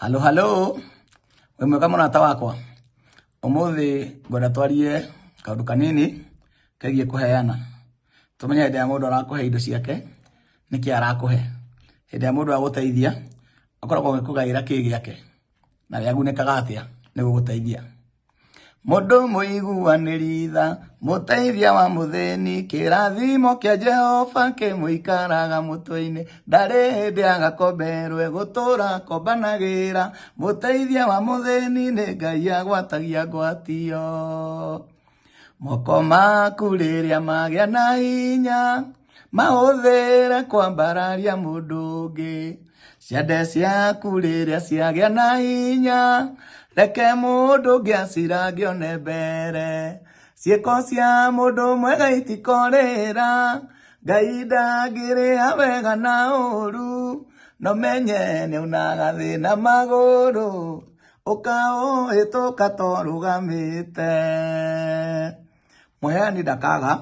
Halo halo, wĩ mwega mũrata wakwa? Ũmũthĩ ngwenda twarie kaũndũ kanini kegiĩ kũheana. Tũmenye hĩndĩ ĩrĩa mũndũ arakũhe indo ciake, nĩkĩ arakũhe. Hĩndĩ ĩrĩa mũndũ agũteithia, akoragwo agĩkũgaĩra kĩ gĩake, na we agunĩkaga atĩa nĩ gũgũteithia. Mũndũ mũiguanĩri tha, mũteithia wa mũthĩni, kĩrathimo kĩa Jehova kĩmũikaraga mũtwe-inĩ, ndarĩ hĩndĩ agakomberwo egũtũra akombanagĩra, mũteithia wa mũthĩni nĩ Ngai agwatagia ngwatio. Moko maku rĩrĩa magĩa na hinya, mahũthĩre kwambararia mũndũ ũngĩ. Ciande ciaku rĩrĩa ciagĩa na hinya, reke mũndũ ũngĩ acirange one mbere. Ciĩko cia mũndũ mwega itikorĩra, Ngai ndangĩrĩha wega na ũru, no menye nĩaunaga thĩna magũrũ. Ũkaũhĩtũka torũgamĩte. Mũheani ndakaga,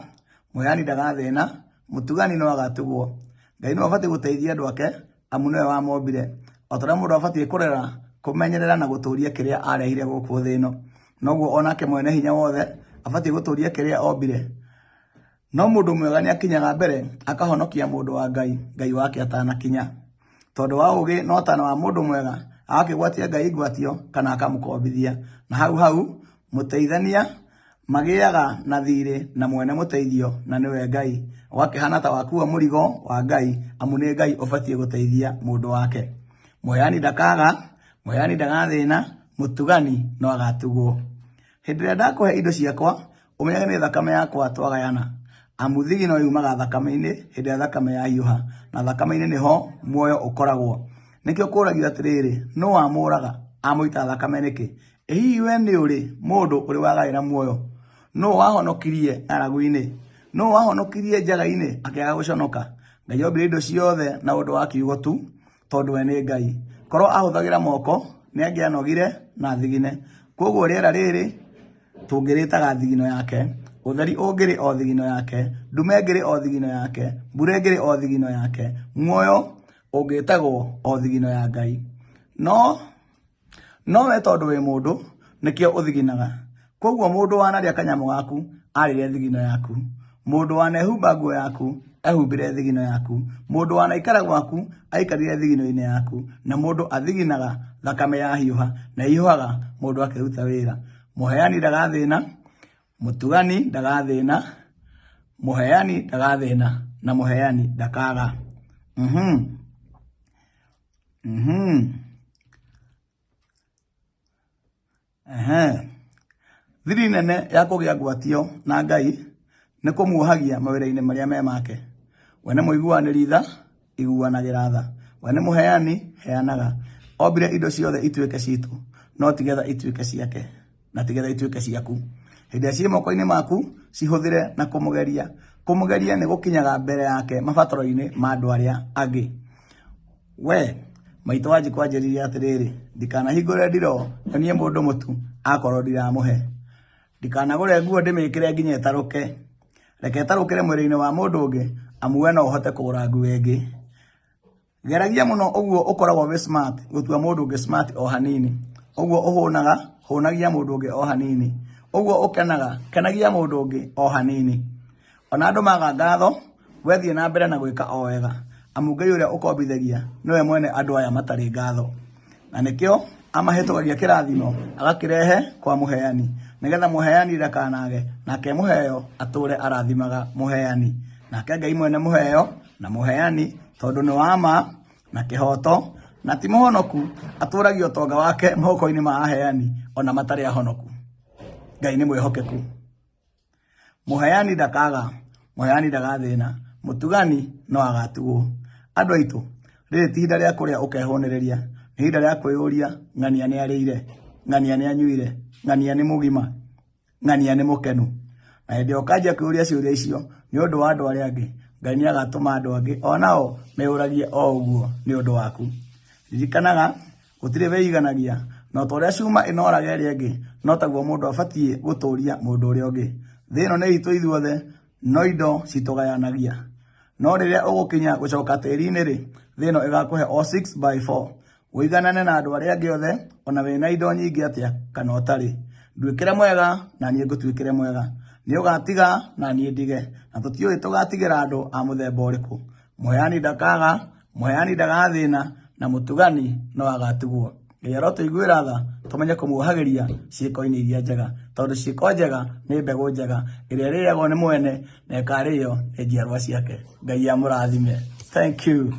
mũheani ndagathĩna, mũtugani no agatugwo. Ngai nĩwe ũbatiĩ gũteithia andũ ake amu nĩwe wamombire. O ta ũrĩa mũndũ abatiĩ kũrera, kũmenyerera na gũtũria kĩrĩa arehire gũkũ thĩ ĩno, noguo onake mwene hinya wothe abatiĩ gũtũria kĩrĩa ombire. No mũndũ mwega nĩ akinyaga mbere akahonokia mũndũ wa Ngai, Ngai wake atanakinya. Tondũ wa ũũgĩ na ũtaana wa mũndũ mwega, agakĩgwatia Ngai ngwatio kana akamũkombithia. Na hau hau mũteithania magĩaga na thiirĩ na mwene mũteithio na nĩwe Ngai. Ũgakĩhana ta wakua mũrigo wa Ngai amu nĩ Ngai ũbatiĩ gũteithia mũndũ wake. Mũheani ndakaga, mũheani ndagathĩna, mũtugani no agatugwo. Hĩndĩ ĩrĩa ndakũhe indo ciakwa, ũmenyage nĩ thakame yakwa twagayana. Amu thigino yumaga thakame-inĩ hĩndĩ ĩrĩa thakame yahiũha, na thakame-inĩ nĩho muoyo ũkoragwo. Nĩkĩo kũragio atĩrĩrĩ, nũ wamũraga? Amũita thakame nĩkĩ? Ĩ hihi we nĩ ũrĩ mũndũ ũrĩ wagaĩra muoyo? Nũ wahonokirie ng'aragu-inĩ? Nũ wahonokirie njaga-inĩ akĩaga gũconoka? Ngai ombire indo ciothe na ũndũ wa kiugo tu, tondũ we nĩ Ngai. Korwo ahũthagĩra moko, nĩ angĩanogire na athigine. Kwoguo rĩera rĩrĩ tũngĩrĩtaga thigino yake, ũtheri ũngĩrĩ o thigino yake, ndume ĩngĩrĩ o thigino yake, mbura ĩngĩrĩ o thigino yake, muoyo ũngĩtagwo o thigino ya Ngai. No No we tondũ wĩ mũndũ, nĩkĩo ũthiginaga. Kwoguo mũndũ wanarĩa kanyamũ gaku, arĩire thigino yaku. Mũndũ wanehumba nguo yaku, ehumbire thigino yaku. Mũndũ wanaikara gwaku, aikarire thigino-inĩ yaku. Na mũndũ athiginaga thakame yahiũha, na ĩhiũhaga mũndũ akĩruta wĩra. Mũheani ndagathĩna, mũtugani ndagathĩna, mũheani ndagathĩna, na mũheani ndakaga. Ehe. Thiri nene ya kũgĩa ngwatio na Ngai nĩ kũmuohagia mawĩra-inĩ marĩa me make. We nĩ mũiguanĩri tha, iguanagĩra tha. We nĩ mũheani, heanaga. Ombire indo ciothe ituĩke citũ, no ti getha ituĩke ciake na ti getha ituĩke ciaku. Hĩndĩ ĩrĩa ciĩ moko-inĩ maku, cihũthĩre na kũmũgeria. Kũmũgeria nĩ gũkinyaga mbere yake mabataro-inĩ ma andũ arĩa angĩ. We maitũ Wanjikũ anjĩrire atĩrĩrĩ, ndikanahingũre ndiroo nyonie mũndũ mũtu akorwo ndiramũhe. Ndikanagũre nguo ndĩmĩkĩre nginya ĩtarũke. Reke ĩtarũkĩre mwĩrĩ-inĩ wa mũndũ ũngĩ amu we no ũhote kũgũra nguo ĩngĩ. Geragia mũno ũguo ũkoragwo wĩ smart gũtua mũndũ ũngĩ smart o hanini. Ũguo ũhũnaga, hũnagia mũndũ ũngĩ o hanini. Ũguo ũkenaga, kenagia mũndũ ũngĩ o hanini. Ona andũ maga ngatho, we thiĩ na mbere na gwĩka o wega, amu Ngai ũrĩa ũkombithagia nĩwe mwene andũ aya matarĩ ngatho. Na nĩkĩo amahĩtũkagia kĩrathimo agakĩrehe kwa mũheani, nĩgetha mũheani ndakanage, nake mũheo atũũre arathimaga mũheani. Nake Ngai mwene mũheo na mũheani, tondũ nĩ wa ma na kĩhooto na ti mũhonoku, atũũragia ũtonga wake moko-inĩ ma aheani ona matarĩ ahonoku. Ngai nĩ mwĩhokeku. Mũheani ndakaga, mũheani ndagathĩna, mũtugani no agatugwo. Andũ aitũ, rĩrĩ ti ihinda rĩa kũrĩa ũkehũnĩrĩria, nĩ ihinda rĩa kwĩyũria ng'ania nĩ arĩire, ng'ania nĩ anyuire, ng'ania nĩ mũgima, ng'ania nĩ mũkenu. Na hĩndĩ ĩrĩa ũkanjia kwĩyũria ciũria icio nĩ ũndũ wa andũ arĩa angĩ, Ngai nĩ agatũma andũ angĩ o nao meyũragie o ũguo nĩ ũndũ waku. Ririkanaga Gũtirĩ wĩiganagia, na ota ũrĩa cuma ĩnoraga ĩrĩa ĩngĩ, no taguo mũndũ abatiĩ gũtũria mũndũ ũrĩa ũngĩ. Thĩ ĩno nĩ itũ ithuothe, no indo citũgayanagia. No rĩrĩa ũgũkinya gũcoka tĩri-inĩ-rĩ, thĩ ĩno ĩgakũhe o 6 by 4. Ũiganane na andũ arĩa angĩ othe, ona wĩna indo nyingĩ atĩa kana ũtarĩ. Nduĩkĩre mwega na niĩ ngũtuĩkĩre mwega. Nĩ ũgatiga na niĩ ndige, na tũtiũĩ tũgatigĩra andũ a mũthemba ũrĩkũ. Mũheani ndakaga, mũheani ndagathĩna, na mũtugani no agatugwo. Ngai arotũiguĩra tha tũmenye kũmuohagĩria ciĩko-inĩ iria njega, tondũ ciĩko njega nĩ mbegũ njega ĩrĩa ĩrĩagwo nĩ mwene na ĩkarĩo nĩ njiarwa ciake. Ngai amũrathime. Thank you.